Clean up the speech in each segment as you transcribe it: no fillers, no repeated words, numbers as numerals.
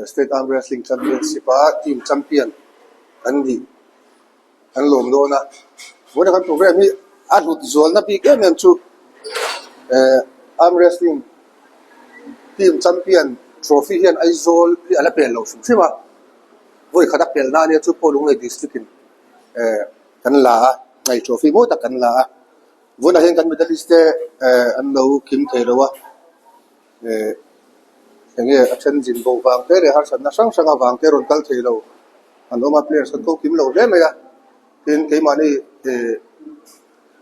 State Arm Wrestling Championship a team champion an nih an lawm dawn a. Vawiina kan program hi a hlut zualna bik em em chu eh Arm Wrestling team champion trophy hian Aizawl hi a la pel lo hrim hrim a, vawi khat a pelna ania chu pawh Lunglei district in eh kan la a, hei trophy mawi tak kan la a. Vawiinah hian kan medalist te eh an lo kim thei lo a. Eh enge a then zin bo vang te leh harsatna hrang hrang avang te rawn kal thei lo an awm a, players kan ko kim lo hle mai a, tin keimahni eh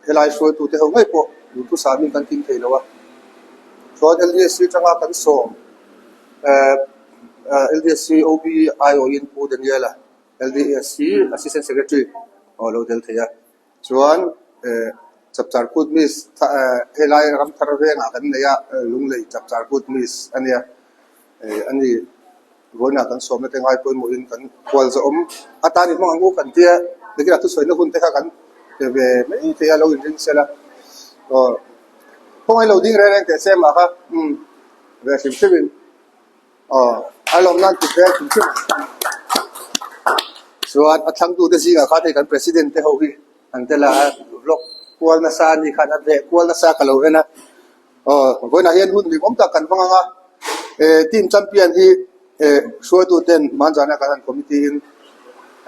helai hruaitu te ho ngei pawh duhthusam in kan kim thei lo a, chuan LDSC atanga kan sawm eh LDSC OB aiawhin Pu Daniel-a LDSC Assistant Secretary aw lo tel thei a. Chuan Chapchar Kut Miss helai Ramthar vengah kan nei a, Lunglei Chapchar Kut Miss a nia. A ni, vawiinah kan sawmna te ngai pawimawhin kan khual zawhawm atan i hmang ang u kan tia, nikinah thusawina hun te kha kan pe ve mai thei a, lo inring sel a. Aw, khawngaih lo ding reng reng teh se mah kha, umm, ve hrim hrimin. Aw, a lawm nan tih vel hrim hrim chuan a thlangtute zingah khan hei kan president te ho hi an tel a, vlog kual nasa a nih khan a veh kual nasa ka lo en a. Aw, vawiinah hian hun hlimawm tak kan hmang ang a, eh team champion hi eh hruaituten hmanzana kan han committee in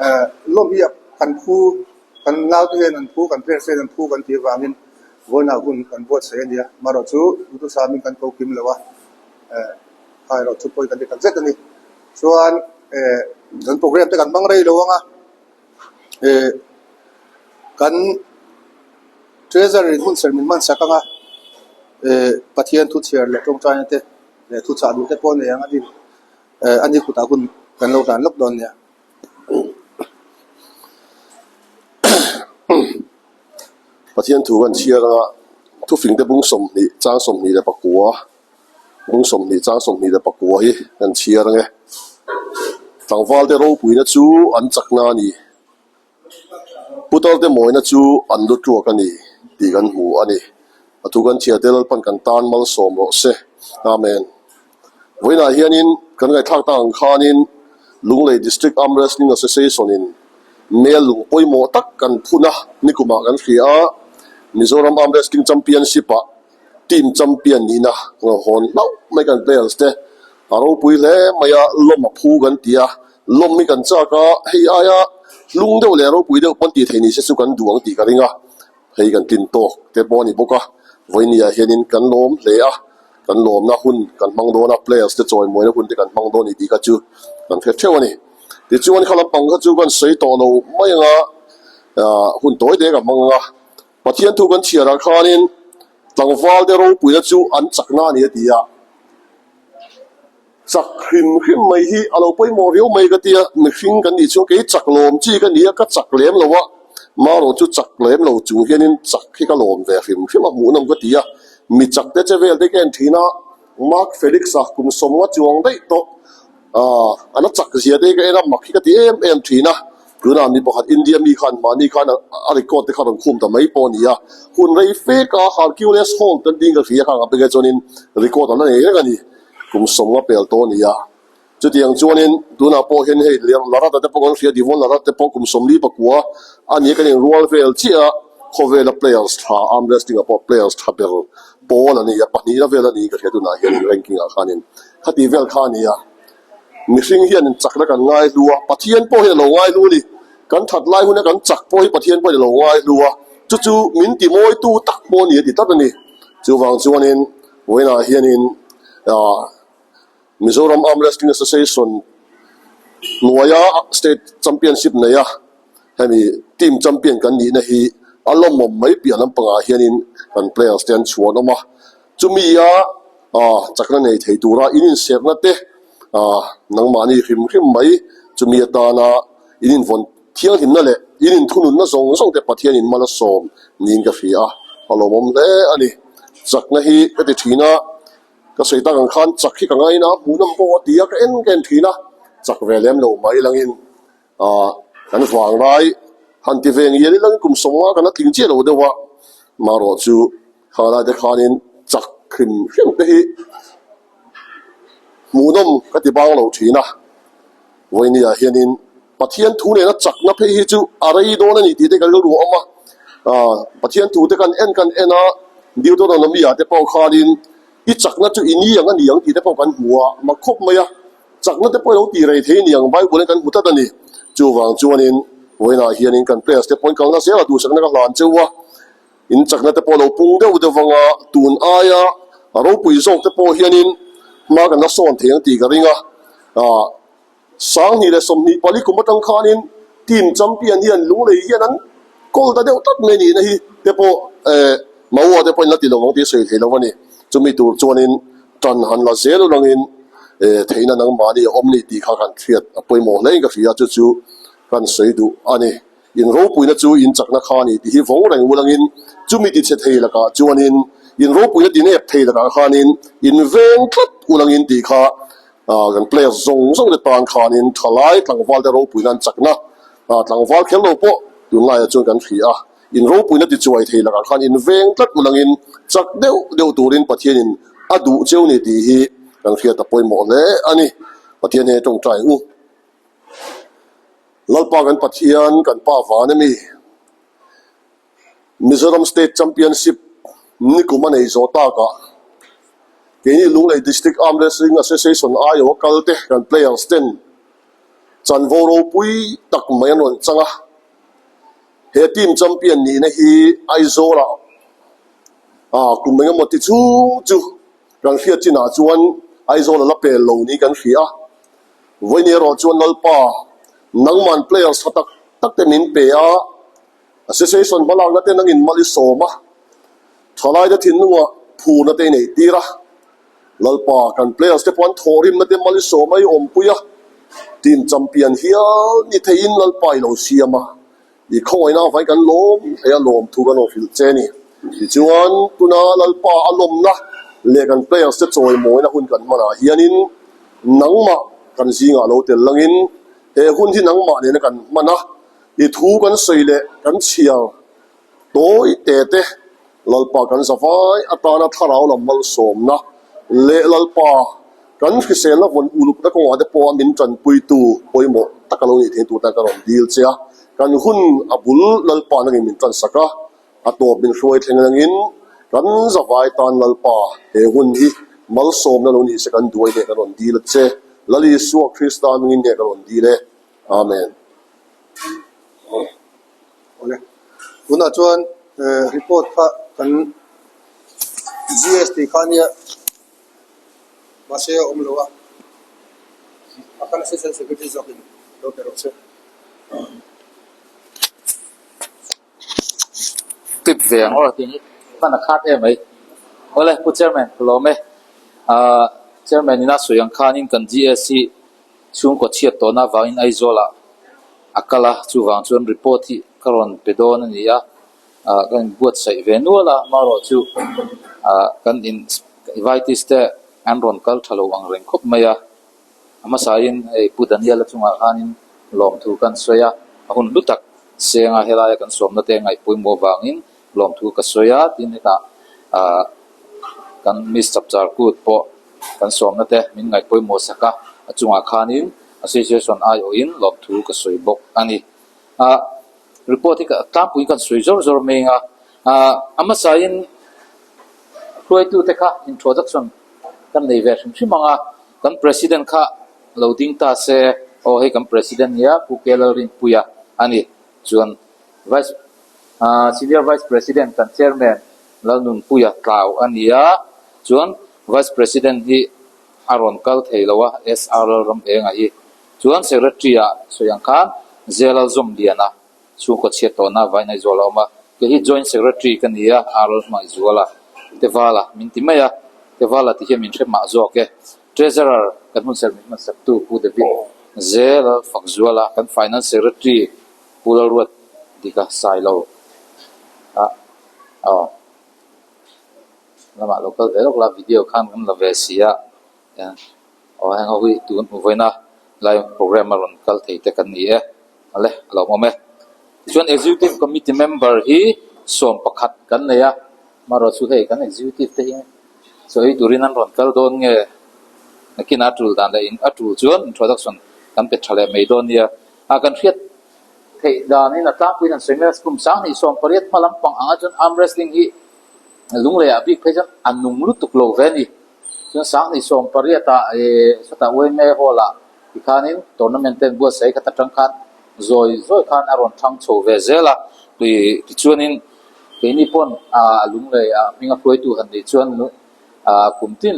eh lawm hi kan phu kan naute hian an phu kan players te hian an phu kan tih avangin vawiinah hun kan buatsaih a nia, amaherawhchu duhthusam in kan ko kim lo a. Eh kha erawh chu pawi kan ti tak zet a ni. Chuan eh kan program te kan hmang rei lo ang a, eh kan treasury in hun ser min hman sak ang a, eh Pathian thu chhiar leh tawngtaina te leh thu chah duh te pawh a nei ang a ni. Eh a ni kutah hun kan lo hlan lawk dawn nia. Pathian thu kan chhiar ang a, thufingte bung 20 chang 29. Bung 20 chang 29 hi kan chhiar ang e. Tlangvalte ropuina chu an chakna a ni. Putarte mawina chu an lu tuak a ni tih kan hmu a ni. A thu kan chhiar te Lalpan kan tan malsawm rawh se. Amen. Vawiinah hianin kan ngaihthlak tak ang khanin Lunglei District Arm Wrestling Association in mel lung pawimawh tak kan phun a, nikumah kan hria a, Mizoram Arm Wrestling Championship ah Team champion nihna kan hawn hlauh mai kan players te a ropui hle mai a, lawm a phu kan ti a, lawm hi kan chak a, hei aia hlung deuh leh ropui deuh pawn tih theih ni se chu kan duh ang tih ka ring a, hei kan tlin tawk te pawh a ni bawk a, vawinia hianin kan lawm hle a, kan lawmna hun kan hmang dawn a, players te chawimawina hun te kan hmang dawn a ni tih kha chu kan hre theuh a ni. Tichuan kha lampang kha chu kan sawi tawh lo mai ang a, hun tawi te ka hmang ang a. Pathian thu kan chhiarah khanin tlangvalte ropuina chu an chakna a ni a ti a, chak hrim hrim mai hi a lo pawimawh riau mai ka ti a, mihring kan nih chuan kei chak lawm chi ka ni a, ka chak lem lo a, marawh chu chak lem lo chung hianin chak hi ka lawm ve hrim hrim a hmuhnawm ka ti a, mi chak te che vel te ka en thin a, Mark Felix-a kum sawmnga chuang daih tawh. Aaa a la chak zia te hi ka en a, mak hi ka ti em em thin a, tunah mi pakhat India mi khan mahni khan a record te kha rawn khum ta mai pawh a ni a, hun rei fek a Hercules Holt an ding ka hria khang a bengah chuanin record an la nei reng a ni, kum sawmnga pel tawh a ni a, chutiang chuanin tunah pawh hian hei Larata te pawh kan hria Devon Larata te pawh kum 44 a ni a kan inrual vel chiah a, khawvela players tha arm wrestling ah pawh players tha ber pawl a ni a, pahnihna vel a ni ka hria tunah hianin ranking ah khanin. Khati vel kha a ni a, mihring hian chakna kan ngai hlu a, Pathian pawh hian a lo ngai hlu a ni. Kan that lai huna kan chak pawh hi Pathian pawhin a lo ngai hlu a, chu chu min ti mawitu tak pawh a ni a ti tlat a ni. Chuvang chuanin vawiinah hianin Mizoram Arm Wrestling Association hnuaia State Championship neia hemi team champion kan nihna hi a lawmawm mai piah lampangah hianin kan players te an chhuanawm a. Chumia chakna nei thei tura in inserhna te nangmahni hrim hrim mai chumi atana in invawn thianghlimna leh in inthununna zawng zawng te Pathianin mal a sawm niin ka hria a, a lawmawm hle a ni. Chakna hi ka ti thin a, ka sawi tak ang khan chak hi ka ngaina a, hmuhnawm pawh a ti a, ka en ka en thin a, chak ve lem lo mai langin kan vanglai han ti ve ngial ila kum sawmnga kan la tling chiah lo deuh a, marawh chu kha lai te khanin chak hrim hrim te hi hmuhnawm ka ti bang lo thin a. Vawinia hianin Pathian thu nena chakna phei hi chu a rei dawn a ni tih te ka rilru a awm a. Pathian thu te kan en kan en a, Deuteronomy-ah te pawh khanin i chakna chu i ni ang a ni ang tih te pawh kan hmu a, mak khawp mai a. Chakna te pawh i lo tih rei thei a ni ang, Bible-in kan hmu tlat a ni. Chuvang chuanin vawiinah hianin kan players te pawhin kalna zela duhsakna ka hlan cheu a, in chakna te pawh a lo pung deuh deuh vang a, tun aia ropui zawk te pawh hianin hma kan la sawn thei ang tih ka ring a. 2024 kum atang khanin team champion hian Lunglei hian an kawl ta deuh tlat mai nihna hi te pawh eh Maua te pawhin la ti lo ang tih a sawi thei lo a ni. Chumi tur chuanin tan han la zel ulangin eh theihna nangmahni a awm ni tih kha kan hriat a pawimawh hle in ka hria chu chu kan sawi duh a ni. In ropuina chu in chakna kha a ni tih hi vawng reng ulangin chumi ti chhe thei lakah chuanin in ropuina ti nep thei lakah khanin in veng tlat ulangin tih kha Kan players zawng zawng te tan khanin thalai tlangval te ropuina an chakna tlangval kher lo pawh tunlaiah chuan kan hria a, in ropuina ti chuai thei lakah khan in veng tlat ulangin chak deuh deuh turin Pathianin a duh cheu ni tih hi kan hriat a pawimawh hle a ni. Pathian hi tawngtai u. Lalpa kan Pathian kan Pa van a mi. Mizoram State Championship nikum a nei zawh takah keini Lunglei District Arm Wrestling Association aiawh a kal te kan players ten chanvo ropui tak mai an rawn chang a. He team champion nihna hi Aizawlah ah kum engemaw ti chhung chu kan hriat chinah chuan Aizawl a la pel lo niin kan hria a. Vawiin erawh chuan Lalpa nangman players tha tak tak te min pe a. Association hmalakna te nangin mal i sawm a, thalaite thinlungah phurna te i neih tir a, Lalpa kan players te pawh an thawhrimna te mal i sawm a i awmpui a, team champion hial ni theihin Lalpa i lo siam a, i khawngaihna avangin kan lawm hle a lawm thu kan rawn hrilh che a ni. Tichuan tuna Lalpa a lawmna leh kan players te chawimawina hun kan hmanah hianin nangmah kan zingah lo tel langin he hun hi nangmah nena kan hman a, I thu kan sawi leh kan chhiar tawi te te, Lalpa kan zavai atana thlarau lam malsawmna leh Lalpa kan hriselna vawn ulukna kawngah te pawha min tanpuitu pawimawh tak a lo nih theih tur tan ka rawn dil che a. Kan hun a bul Lalpa nangin min tansak a, a tawp min hruai thleng nangin kan zavai tan Lalpa he hun hi malsawmna lo nih se kan duai hneh ka rawn dil a che. Lal Isua Krista nungin nge ka rawn dil e. Amen. Awle. Tunah chuan report kha kan GST kha nia mahse a awm lo a, a kan Assistant Secretary zawkin lo pe rawh se. Tip ve ang aw tih hi hman a khat em mai. Awle Pu Chairman ka lawm e. Ahh Chairman ina sawi ang khanin kan GS hi chhungkaw chhiat tawhna avangin Aizawl ah a kal a, chuvang chuan report hi ka rawn pe dawn a ni a, ah ka inbuatsaih ve nual a, amaherawhchu ah kan in invitees te an rawn kal tha lo ang reng khawp mai a. A hmasain hei Pu Daniel-a chungah khanin lawmthu kan sawi a, a hun hlu tak senga helaia kan sawmna te ngaihpawimawh vangin lawmthu ka sawi a, tin hetah ah kan Miss Chapchar Kut pawh kan sawmna te min ngaihpawimawh sak a, a chungah khanin Association aiawhin lawmthu ka sawi bawk a ni. Ah report hi tlangpuiin kan sawi zawr zawr mai ang a, ah a hmasain hruaitute kha introduction kan nei ve hrim hrim ang a, Kan President kha lo ding ta se, aw hei kan President nia Pu K Lalrinpuia a ni. Chuan Vice Senior Vice President kan Chairman Lalnunpuia Tlau a ni a, chuan Vice President hi a rawn kal thei lo a, SR Lalramenga hi. Chuan Secretary ah sawi ang khan Zelalzawmliana Chhungkaw chhiat tawhna vain Aizawl a awm a, kei hi Joint Secretary ka ni a, Arul Hmangaihzuala, Tevala min ti mai a, Tevala tih hian min hre mah zawk e. Treasurer kan hun serh min hmansaktu Pu David Zel Fakzuala, kan Finance Secretary Pu Lalruat Dika Sailo a aw lamah lo kal ve lawk la, video khan kan la ve si a. Aw heng ho hi tun hmu vawiin a lai program a rawn kal thei te kan ni e ale a lo awm e tichuan executive committee member hi 11 kan nei a amaherawhchu chu hei kan executive te hi chaw ei turin an rawn kal dawn nge nakin a tul dan leh in a tul chuan introduction. kan pe tha leh mai dawn nia. A kan hriat theih danin a tlangpuiin an sawi mai a, kum 2018 hma lampang anga chuan arm wrestling hi Lunglei ah bik phei chuan a nung lutuk lo ve a ni. Chuan 2018 ah eh sawtah Uaime Hall ah tikhanin tournament te an buatsaih khat atang khan zawi zawi khan a rawn thang chho ve zel a. Tichuanin keini pawn ah Lunglei ah hminga hruaitu han nih chuan ah kum tin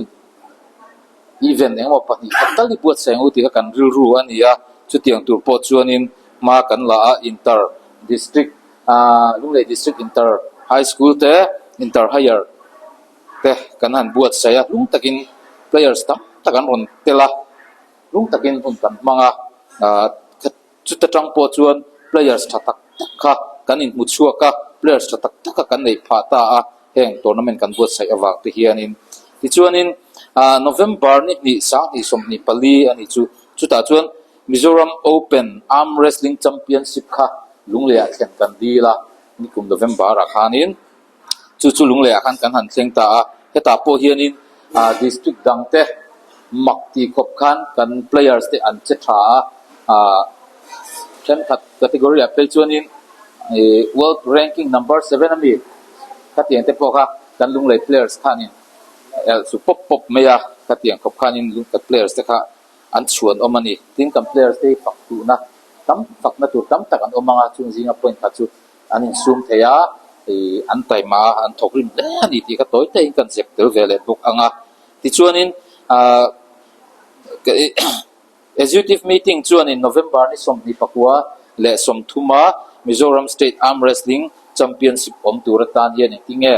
event engemaw 2 khat tal hi buatsaih ang u tih kha kan rilru a ni a. Chutiang tur pawh chuanin hma kan la a inter district Lunglei District Inter High School te Inter Higher te kan han buatsaih a, hlung takin players tam tak an rawn tel a, hlung takin hun kan hmang a, chuta tang pawh chuan players tha tak tak kha kan inhmu chhuak a, players tha tak tak a kan neih phah ta a, heng tournament kan buatsaih avang te hianin. Tichuanin November ni hnih 2024 a nih chu, chutah chuan Mizoram Open Arm Wrestling Championship kha Lungleiah thlen kan dil a, nikum November ah khanin chu chu Lungleiah khan kan han thleng ta a, hetah pawh hianin ah district dang te mak tih khawp khan kan players te an che tha a, ah thenkhat category ah phei chuanin ih world ranking number seven ami khatiang te pawh kha kan Lunglei players khanin elh chu pawp pawp mai a, khatiang khawp khanin kan players te kha an chhuan awm a ni. Tin, kan players te hi fak duhna tam fakna tur tam tak an awm ang a, chung zinga point kha chu an insum thei a, ih an taima a, an thawk rim hle a ni tih kha tawi takin kan zep tel ve leh bawk ang a. Tichuanin ah Executive meeting chuanin November ni 24 leh 30 a Mizoram State Arm Wrestling Championship awm tur atan hian engtinge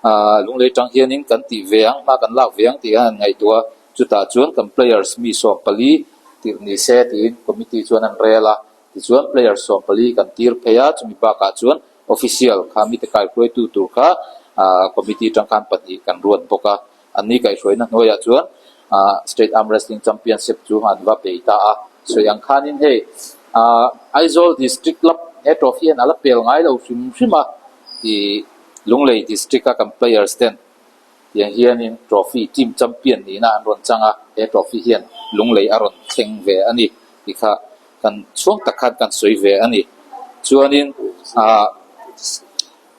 ah Lunglei tang hianin kan tih ve ang, hma kan lak ve ang tih khan an ngaihtuah a. Chutah chuan kan players mi 14 tirh ni se tiin committee chuan an rel a, tichuan players 14 kan tir phei a, chumi bakah chuan official kha mite kaihruaitu tur kha committee atang khan pahnih kan ruat bawk a, anni kaihhruaina hnuaiah chuan State Arm Wrestling Championship chu an va bei ta a, sawi ang khanin hei Aizawl District Club he trophy hian a la pel ngai lo hrim hrim a, ih Lunglei District a kan players ten Tiang hianin trophy team champion nihna an rawn chang a, he trophy hian Lunglei a rawn thleng ve a ni tih kha kan chhuang tak khan kan sawi ve a ni. Chuanin ah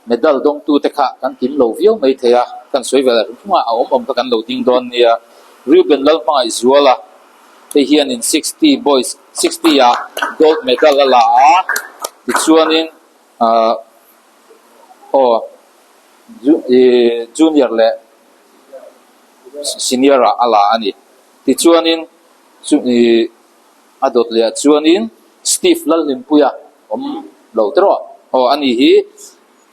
medal dawngtute kha kan kim lo viau mai thei a, kan sawi ve lah hrim hrim a, a awm awm kha kan lo ding dawn nia. Reuben Lalhmangaihzuala hei hianin 60 boys 60 ah gold medal a la a, tichuanin ah aw Junior leh Senior ah a la a ni. Tichuanin a dawt leh ah chuanin Steve Lalhlimpuia awm lo te rawh. Aw a ni hi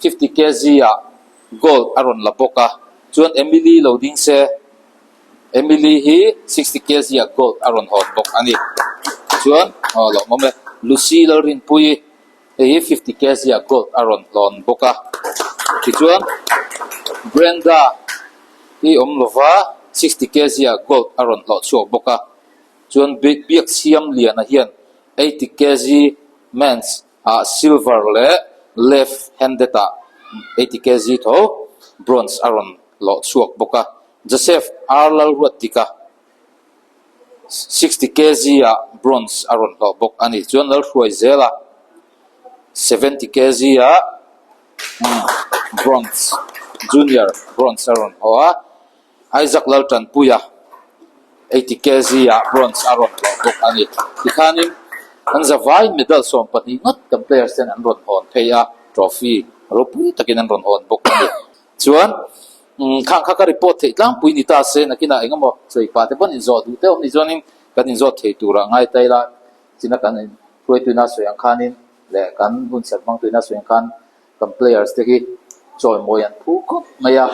50 kg ah gold a rawn la bawk a. Chuan Emily lo ding se Emily hi 60 kg ah gold a rawn hawn bawk a ni. Chuan aw lawmawm e Lucy Lalrinpuii. Hei hi 50 kg ah gold a rawn hlawn bawk a, tichuan Brenda hi awm lova 60 kg ah gold a rawn hlawh chhuak bawk a, chuan Biaksiam Liana hian 80 kg men's ah silver leh left handed ah 80 kg tho bronze a rawn hlawh chhuak bawk a, Joseph R Lalruatdika. 60 kg ah bronze a rawn hlawh bawk a ni. Chuan Lalhruai zela 70 kg ah bronze junior bronze a rawn hlawh a, Isaac Laltanpuia 80 kg ah bronze a rawn hlawh bawk a ni. Tikhanin an zavai medal 12 ngawt kan players ten an rawn hawn phei a, trophy ropui takin an rawn hawn bawk a ni. Chuan Khang kha ka report theih tlangpui ni ta se nakinah eng emaw sawi pah te pawn inzawh duh deuh ni chuanin kan inzawt thei turah ngai ta ila china kan hruaituina sawi ang khanin leh kan hun serh hmangtuina sawi ang khan kan players te hi chawimawi an phu khawp mai a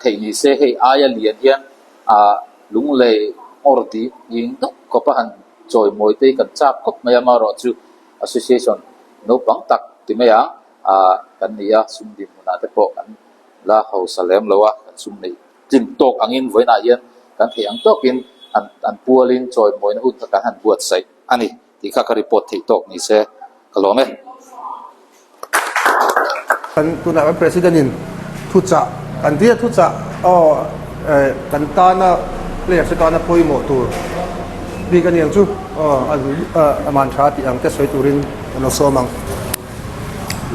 theih ni se hei aia lian hian ah lunglei nghawr dih ding deuh khawp a han chawimawi te hi kan chak khawp mai a amaherawhchu association naupang tak ti mai ang. ah kan ni a, sum dinhmunah te pawh kan la hausa lem lo a, kan sum neih tlin tawk angin vawiinah hian kan theih ang tawkin an an pualin chawimawina hun kha kan han buatsaih a ni tih kha ka report theih tawk ni se ka lawm e. Kan tunah kan President in thuchah kan tia thuchah aw kan tana players te tana pawimawh tur. bik a ni ang chu aw a man tha tih ang te sawi turin kan lo sawm ang.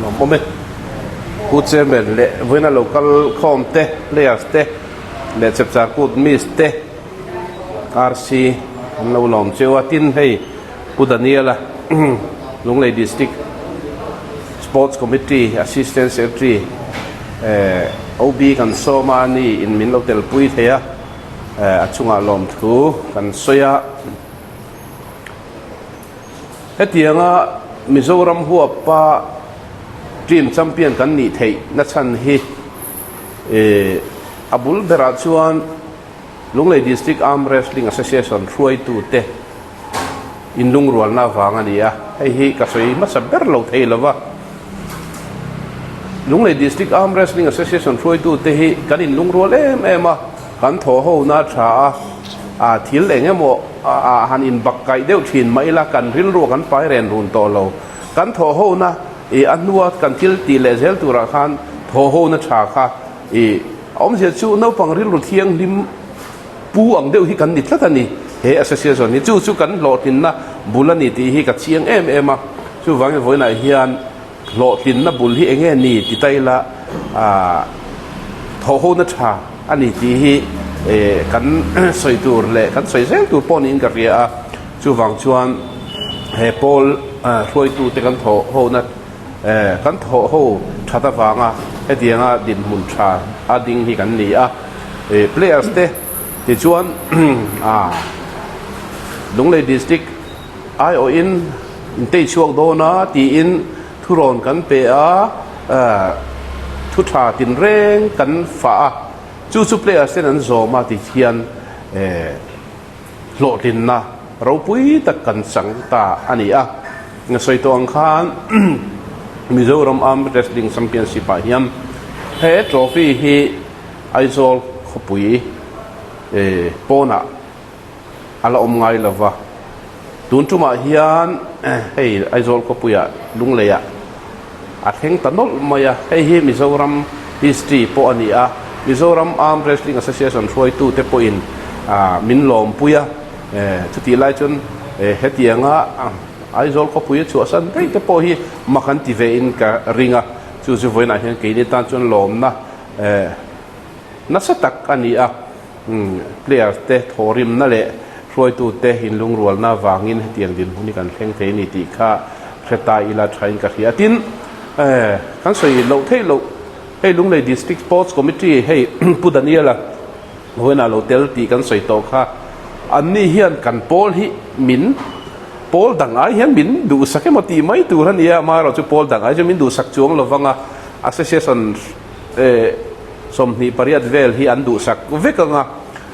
Lawmawm e. Pu Chairman leh vawiina lo kal khawm te, players te leh Chepchar Kut Miss te RC an lo lawm cheu a. Tin hei Pu Daniel-a Lunglei District Sports Committee Assistant Secretary OB kan sawm a, ani in min lo telpui thei a, a chungah lawmthu kan sawi a. Hetianga Mizoram huapa team champion kan nih theih na chhan hi a bul berah chuan Lunglei District Arm Wrestling Association hruaitute inlungrualna avang a ni a, hei hi ka sawi hmasa ber lo thei lo va. Lunglei District Arm Wrestling Association hruaitute hi kan inlungrual em em a, kan thaw hona a tha a, a thil eng emaw ah han inbak kaih deuh thin mah ila kan rilru kan pai ren run tawh lo. Kan thaw hona ih a hnua kan thil tih leh zel turah khan thaw hona tha kha ih a awmzia chu naupang rilru thianghlim pu ang deuh hi kan ni tlat a ni he association hi. Chu chu kan hlawhtlinna bul a ni tih hi ka chiang em em a, chuvangin vawiinah hian Hlawhtlinna bul hi enge ni ti ta ila thawhhona tha a ni tih hi kan sawi tur leh kan sawi zel tur pawh niin ka hria a, chuvang chuan he pawl hruaitute kan thawhhona kan thawhho that avanga hetianga dinhmun tha a ding hi kan ni a, players te tichuan Lunglei District Aiawhin in tei chhuak dawn a tiin thurawn kan pe a, thu tha tinreng kan fah a, chu chu players ten an zawm a ti hian hlawhtlinna ropui tak kan chang ta a ni a. Sawi tawh ang khan Mizoram Arm Wrestling Championship ah hian he trophy hi Aizawl khawpui pawnah a la awm ngai lo va, tun tumah hian hei Aizawl khawpuiah Lungleiah a thleng ta nawlh mai a, hei hi Mizoram history pawh a ni a, Mizoram Arm Wrestling Association hruaitute pawhin min lawmpui a, chutih lai chuan hetianga Aizawl khawpui a chhuahsan daih te pawh hi mak an ti ve in ka ring a, chu chu vawiinah hian keini tan chuan lawmna nasa tak a ni a. Player te thawhrimna leh hruaitute inlungrualna avangin hetiang dinhmun hi kan thleng thei a ni tih kha hre ta ila thain ka hria. Tin, kan sawi loh theih loh hei Lunglei District Sports Committee hei Pu Daniel-a vawiinah lo tel tih kan sawi tawh kha anni hian kan pawl hi min pawl dang ai hian min duhsak emaw tih mai tur a ni a, amaherawh chu pawl dang ai chu min duhsak chuang lovang a, Association 28 vel hi an duhsak vek ang a,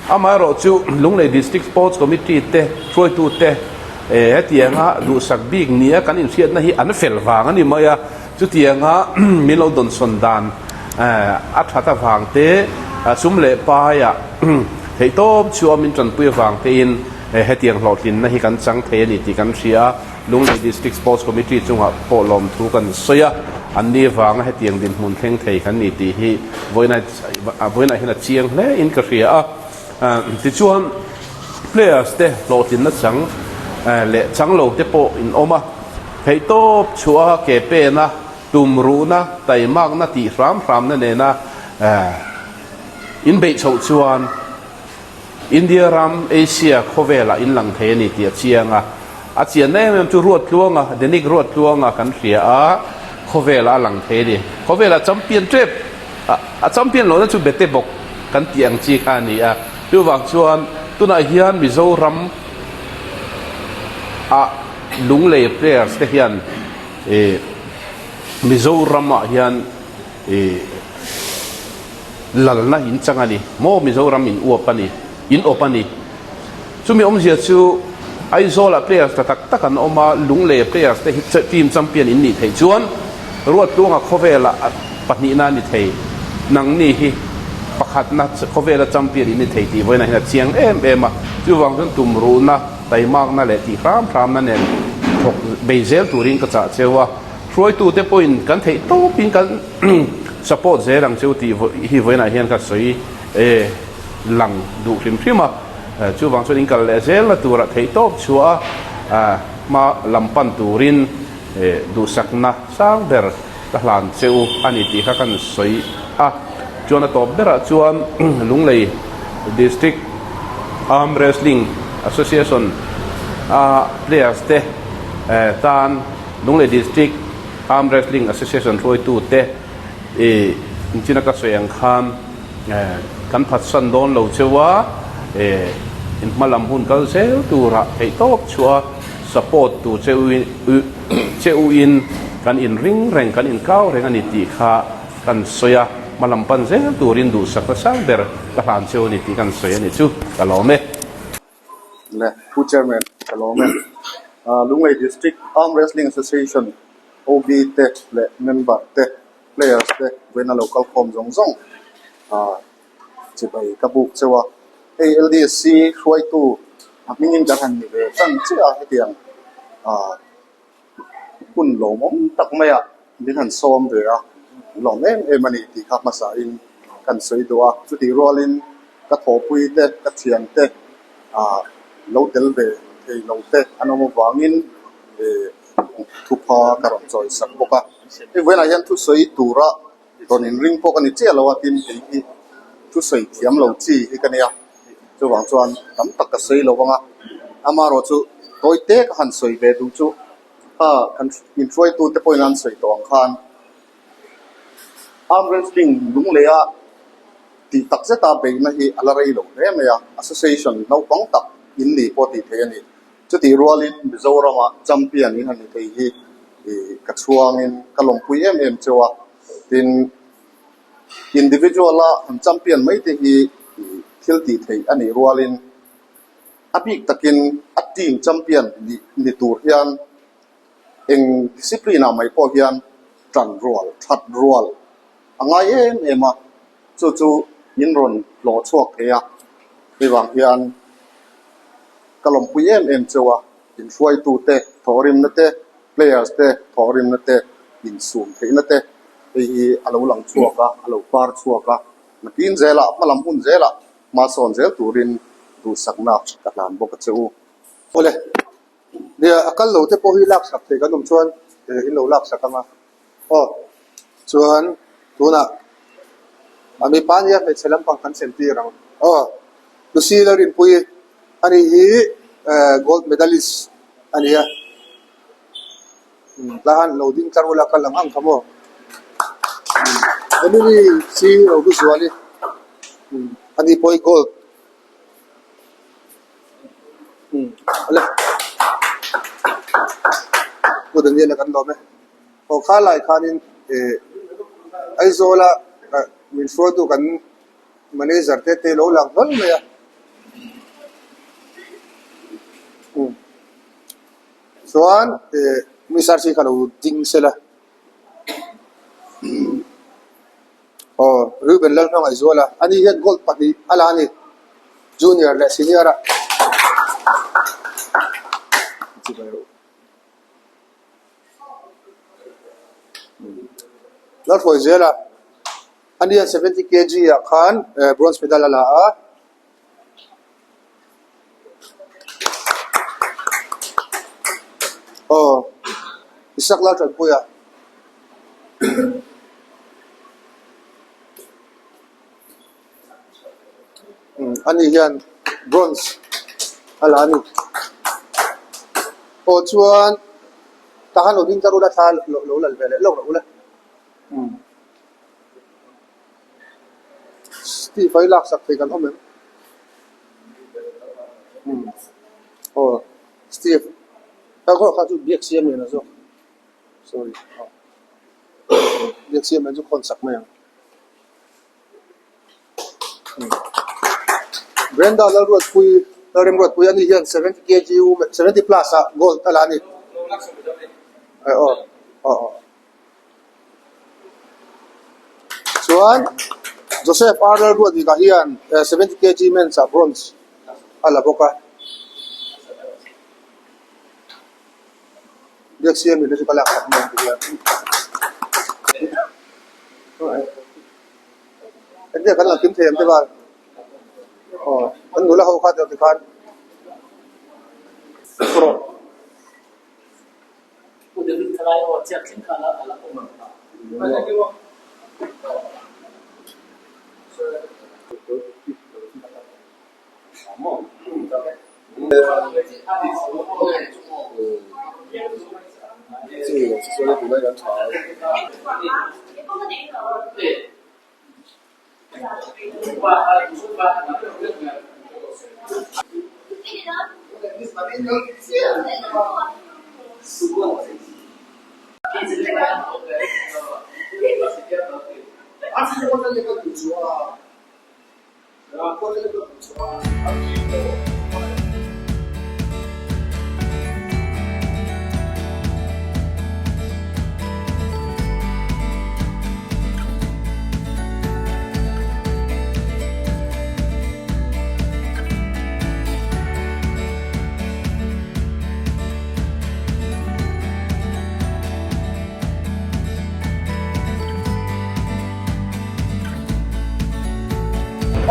amaherawh chu Lunglei District Sports Committee te hruaitute hetianga duhsak bik nia kan inhriatna hi an fel vang a ni mai a, chutianga min lo dawnsawn dan a that avang te, sum leh paia theihtawp chhuah min tanpui avang tein hetiang hlawhtlinna hi kan chang thei a ni tih kan hria a. Lunglei District Sports Committee chungah pawh lawmthu kan sawi a, anni vanga hetiang dinhmun thleng thei kan ni tih hi vawiinah hian a chiang hle in ka hria a. Tichuan players te hlawhtlinna chang leh chang lo te pawh in awm a, theihtawp chhuah a ke pena tumruhna, taimakna tih hram hramna nena inbeih chhoh chuan India ram, Asia khawvelah in lang thei a ni tih a chiang a. A chianna em em chu Ruattluanga, Denic Ruattluanga kan hria a, khawvelah a lang thei a ni. Khawvelah champion tep, a champion lohna chu bete bawk kan tih ang chi kha a ni a. Chuvang chuan tunah hian Mizoram ah Lunglei players te hian ih Mizoram ah hian ih Lalna in chang a ni maw? Mizoram in uap a ni, in awp a ni. Chumi awmzia chu Aizawlah players tha tak tak an awm a, Lungleia players te hi team champion in nih theih chuan Ruattluanga khawvela pahnihna a ni thei, nangni hi pakhatna khawvela champion in ni thei tih vawiinah hian a chiang em em a. Chuvang chuan tumruhna, taimakna leh tih hram hramna nen thawk bei zel turin ka chah cheu a. Hruaitute pawhin kan theih tawpin kan support zel ang cheu tih hi vawiinah hian ka sawi lang duh hrim hrim a. Chuvang chuan in kal leh zelna turah theihtawp chhuah a hma lam pan turin duhsakna sang ber ka hlan che u a ni tih kha kan sawi a. Chuan a tawp berah chuan Lunglei District Arm Wrestling Association a players te tan Lunglei District Arm Wrestling Association hruaitute ih inchina ka sawi ang khan kan phatsan dawn lo cheu a, in hma lam hun kal zel turah theihtawp chhuah a support tu che u in kan inring reng, kan inkau reng a ni tih kha kan sawi a, hma lam pan zel turin duhsakna sang ber ka hlan cheu a ni tih kan sawi a ni chu ka lawm e. Le Pu Chairman ka lawm e. Lunglei District Arm Wrestling Association OB te leh member te players te vawiin a lo kal khawm zawng zawng chibai ka buk cheu a. Hei LDC hruaitu a hmingin kan han ni ve tan chiah a hetiang hun lawmawm tak maia min han sawm ve a, an lawm em em a ni tih kha hmasain kan sawi duh a. Chutih rualin ka thawhpui te, ka thian te ah lo tel ve thei lo te an awm avangin thupha ka rawn chawi sak bawk a. Hei vawiinah hian thusawi tura rawn inring pawh ka ni chiah lo a, tin kei hi thusawi thiam lo chi hi ka nia. Chuvang chuan tam tak ka sawi lo vang a, amaherawh chu tawi te ka han sawi ve duh chu kha kan inhruaitute pawhin an sawi tawh ang khan arm wrestling lungleia tih tak zeta beihna hi a la rei lo hle mai a, association naupang tak in ni pawh tih theih a ni. Chutih rualin Mizorama champion in han ni thei hi ka chhuangin ka lawmpui em em cheu a, tin Individual-a han champion mai te hi thil tih theih a nih rualin a bik takin a team champion nih ni tur hian eng discipline-ah mai pawh hian tan rual, that rual a ngai em em a, chu chu min rawn hlawh chhuak thei a, hei vang hian ka lawmpui em em cheu a, inhruaitute thawhrimna te, players te thawhrimna te, insum theihna te hei hi a lo lang chhuak a, a lo par chhuak a, nakin zelah hmalam hun zelah hma sawn zel turin duhsakna ka hlan bawk a che u. Awle, nia a kal lo te pawh hi laksak thei kan awm chuan in lo laksak ang a, aw chuan tunah a mipa nia hmeichhe lampang kan thlen tir ang aw, Lucy Lalrinpuii ani hi gold medalist a ni a. Tlai han lo ding tlar ula kal ang ang kha maw? Emily chi lo lu zual i ani pawh hi gold awle Pu Daniel-a kan lawm e. Aw kha lai khanin eh Aizawla min hruaitu kan manager te te lo lang hlawl mai a. Chuan eh Miss Archie kha lo ding sela aw Reuben Lalhmangaihzual a ani hian gold pahnih a la a ni junior leh senior ah. Lalhruaizel a ani hian 70 kg ah khan bronze medal a la a. Aw Isak Laltanpuia umm ani hian bronze a la a ni aw chuan tah khan lo ding ta rula thla lo lal ve leh lawk rawh ula umm. Steve a i laksak thei kan awm em? Umm aw Steve ka kawr kha chu biak siam lian a zawk sorry aw biak siam lian chu khawn sak mai ang umm Brenda Lalruatpui Lalremruatpui ani hian 70 kg 70 plus ah gold a la a ni aw aw aw. Chuan Joseph R Lalruatdika hian 70 kg men's ah bronze a la bawk a. Biaksiami te chu ka lak tak mai ang ti hian. Engtia kan la kim thei ang te val. Aw. An nula ho kha tikhan rawh.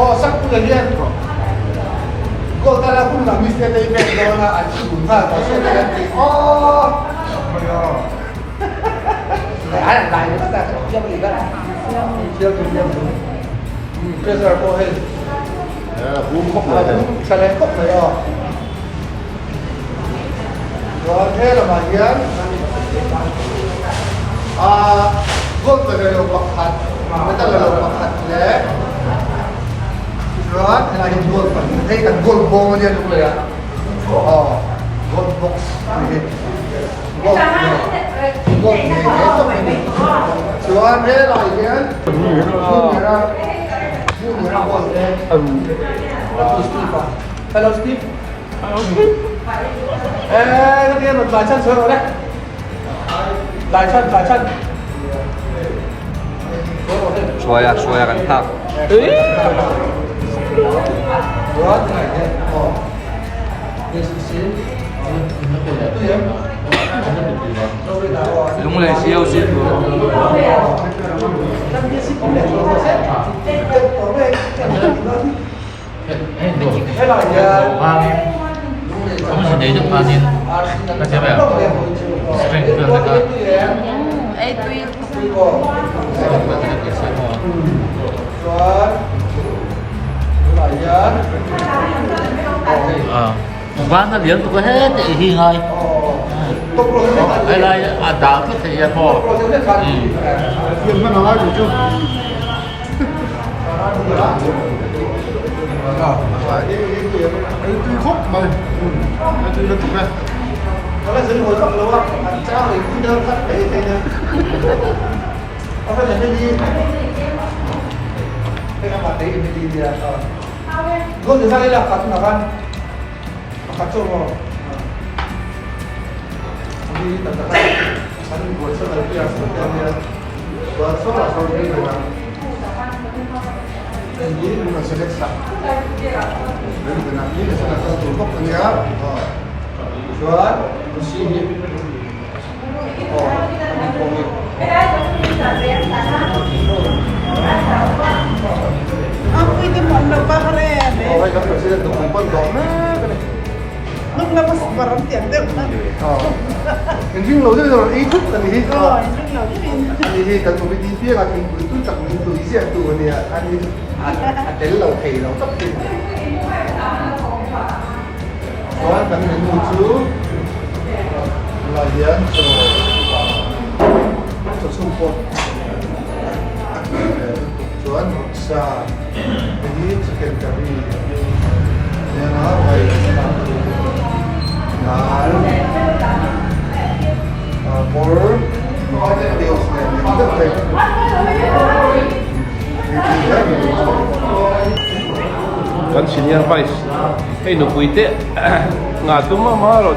Aw Sakpula hian goal tala hun ah Mister te event dawn a an chhun nghal tawh se an ti aw an lai ringawt a thiam ni kha thiam ni thiam ni pressure pawh hei hum khawp mai hei tha leh khawp mai aw chuan he lamah hian ah goal pe ve lo pakhat medal la lo pakhat leh chuan helai hi goal pahnih hei kan goal bawng ania lunglei ah aw goal box ani hi goal goal ngei ngei tawp ani chuan helai hian junior a junior a goal te Steve a hello Steve. Hruaia hruaia kan nghak. Lunglei siau si Van a lian tuk a heti hi ngai helai a dal tlat thei hian maw. Kan senior vice hei nupui te ngah tum a mah erawh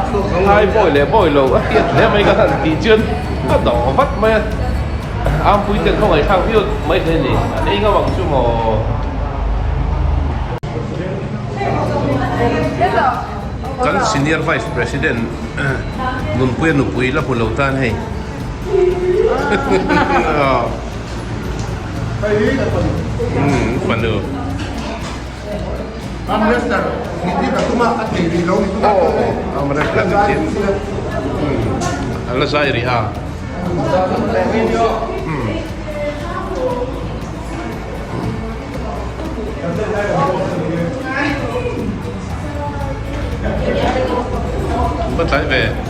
chu ngai bawi leh bawi lo a hriat hle mai ka han tih chuan a dawh vat mai a ampui ten khawngaih thlak viau mai hle a ni an ei ngam ang chu maw. Kan senior vice president Nunpuia nupui la hmu lo tan hei. Umm fanu. Arm wrestler nih tir ka tum a, a thei rih lo ni tunah chuan hei. Arm wrestler ni thin. An la zai rih a. Va tlai ve.